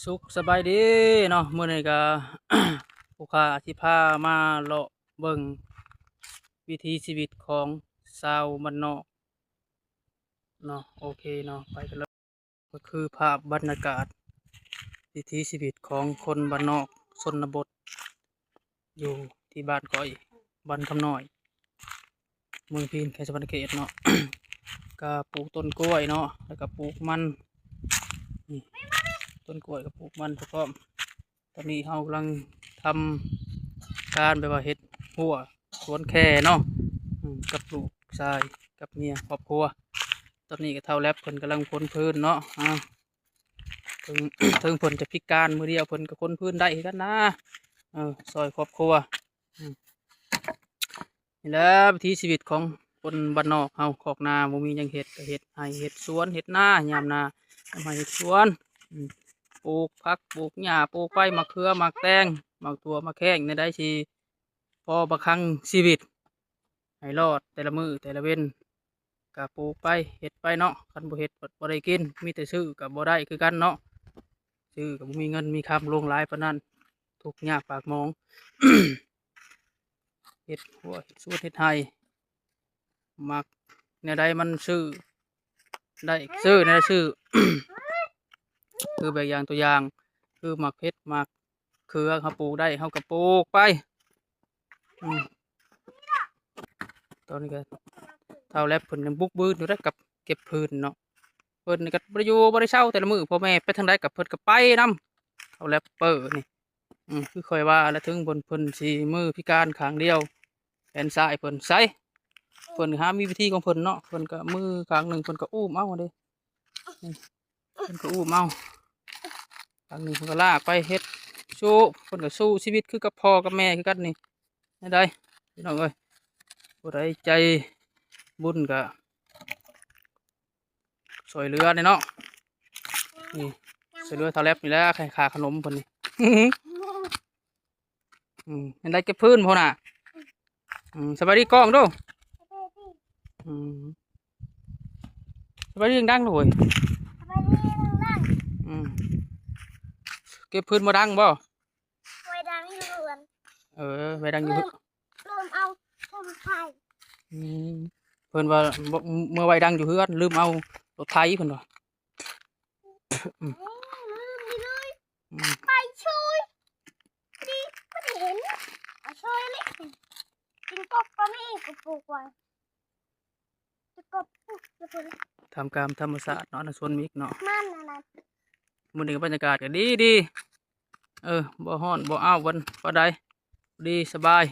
ສຸກສະບາຍດີເນາະ ມື້ນີ້ກະ ຜູ້ຂ້າຊິພາມາເລາະເບິ່ງວິຖີຊີວິດຂອງຊາວບ້ານນອກເນາະ. ໂອເຄເນາະ ໄປກັນເລີຍ. ກໍຄືພາບບັນຍາກາດວິຖີຊີວິດຂອງຄົນບ້ານນອກຊົນນະບົດ ຢູ່ທີ່ບ້ານຂ້ອຍ ບ້ານຄຳນ້ອຍ ເມືອງພີນ ແຂວງສະຫວັນນະເຂດເນາະ. ກະປູກຕົ້ນກ້ວຍເນາະ ແລ້ວກະປູກມັນ ນີ້ ຕົ້ນກ້ວຍກະປູກມັນໄປພ້ອມ. ຕອນນີ້ເຮົາກຳລັງທຳການແບບວ່າເຮັດຮົ້ວສວນແຄເນາະ ອືມ ກັບລູກຊາຍກັບເມຍຄອບຄົວ. ຕອນນີ້ກະທ້າວແລັບເພິ່ນກຳລັງຂົນພື້ນເນາະ ອາ ເຖິງ ເຖິງເພິ່ນຈະພິການມືດຽວ ເພິ່ນກະຂົນພື້ນໄດ້ຄືກັນນາ ເອີ ຊ່ອຍຄອບຄົວ ອືມ. ນີ້ແຫຼະວິຖີຊີວິດຂອງຄົນບ້ານນອກເຮົາ ຄອກນາບໍ່ມີຫຍັງເຮັດ ກະເຮັດໄຮ່ເຮັດສວນ ເຮັດນາ ຍາມນາ ຍາມໄຮ່ເຮັດສວນ ອືມ ປູກຜັກ ປູກຫຍ້າ ປູກໄຟ ໝາກເຂືອ ໝາກແຕງ ໝາກຖົ່ວ ໝາກແຂ້ງ ແນວໃດຊິພໍປະທັງຊີວິດໃຫ້ລອດແຕ່ລະມື້ແຕ່ລະເວັນ ກະປູກໄປ ເຮັດໄປເນາະ. ຄັນບໍ່ເຮັດ ບໍ່ໄດ້ກິນ ມີແຕ່ຊື້ກະບໍ່ໄດ້ຄືກັນເນາະ ຊື້ກະບໍ່ມີເງິນມີຄຳຫຼວງຫຼາຍປານນັ້ນ ທຸກຍາກປາກໝອງ. ເຮັດຮົ້ວ ເຮັດສວນ ເຮັດໄຮ່ ມັກແນວໃດມັນຊື້ໄດ້ ຊື້ແນວໃດຊື້ ຄືແບບຢ່າງ ຕົວຢ່າງ ຄືໝາກເຜັດ ໝາກເຂືອ ເຮົາປູກໄດ້ ເຮົາກະປູກໄປ ອືມ. ຕອນນີ້ກະທ້າວແລັບເພິ່ນຍັງບຸກບືນຢູ່ເດ້ ກັບເກັບພື້ນເນາະ. ເພິ່ນນີ້ກະບໍ່ໄດ້ຢູ່ບໍ່ໄດ້ເຊົາແຕ່ລະມື້ ພໍ່ແມ່ໄປທາງໃດກະເພິ່ນກະໄປນຳ ທ້າວແລັບເປີນີ້ ອືມ ຄືຂ້ອຍວ່າແຫຼະ ເຖິງເພິ່ນ ເພິ່ນຊິມືພິການຂ້າງດຽວ ແຂນຊ້າຍເພິ່ນໃສ ເພິ່ນຫາມີວິທີຂອງເພິ່ນເນາະ. ເພິ່ນກະມືຂ້າງໜຶ່ງ ເພິ່ນກະອູ້ມເອົາເດ້ ນີ້ ເພິ່ນກະອູ້ມເອົາ ຂ້າງໜຶ່ງເພິ່ນກະລາກໄປເຮັດ ສູ້ ເພິ່ນກະສູ້ຊີວິດຄືກັບພໍ່ກັບແມ່ຄືກັນນີ້ ແນວໃດ ພີ່ນ້ອງເອີຍ. ຜູ້ໃດໃຈບຸນກະ ຊ່ວຍເຫຼືອແດ່ເນາະ ນີ້ ຊ່ວຍເຫຼືອທ້າວແລັບນີ້ແຫຼະ ໃຫ້ຄ່າຂະໜົມເພິ່ນນີ້ ອືມ. ເຫັນໄດ້ເກັບພື້ນພຸ້ນນະ ອືມ. ສະບາຍດີກ້ອງດູ ອືມ ສະບາຍດີດັງໆ ໂອ້ຍ ສະບາຍດີດັງໆ ອືມ. ເກັບພື້ນບໍ່ດັງບໍ່? ໄວ້ດັງຢູ່ເຮືອນ ເອີ ໄວ້ດັງຢູ່ເຮືອນ ລືມ ລືມເອົາໂຄມໄຟ ອືມ. ເພິ່ນວ່າບໍ່ ເມືອໄວ້ດັງຢູ່ເຮືອນ ລືມເອົາລົດໄຖ ເພິ່ນວ່າ ອືມ ເອີ ລືມໄປເລີຍ ອືມ ໄປຊ່ອຍ ດີ ບໍ່ໄດ້ເຫັນ ໄປຊ່ອຍເລີຍ ກິນກົບກະມີ ກໍປູກໄວ້ ກິນກົບ ປູກຢູ່ພຸ້ນ ທ່າມກາງທຳມະຊາດເນາະ ໃນສວນມິກເນາະ ມັນນັ້ນ ມື້ນີ້ກະບັນຍາກາດກະດີໆ ເອີ ບໍ່ຮ້ອນບໍ່ອ້າວປານໃດ ພໍດີສະບາຍ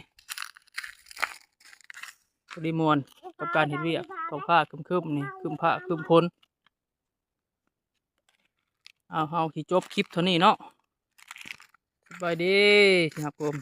ພໍດີມ່ວນກັບການເຮັດວຽກ. ທ້ອງຟ້າຄຶ້ມໆ ນີ້ ຄຶ້ມຟ້າຄຶ້ມຝົນ. ເອົາ ເຮົາຊິຈົບຄລິບເທົ່ານີ້ເນາະ ສະບາຍດີທີ່ຮັບຊົມ.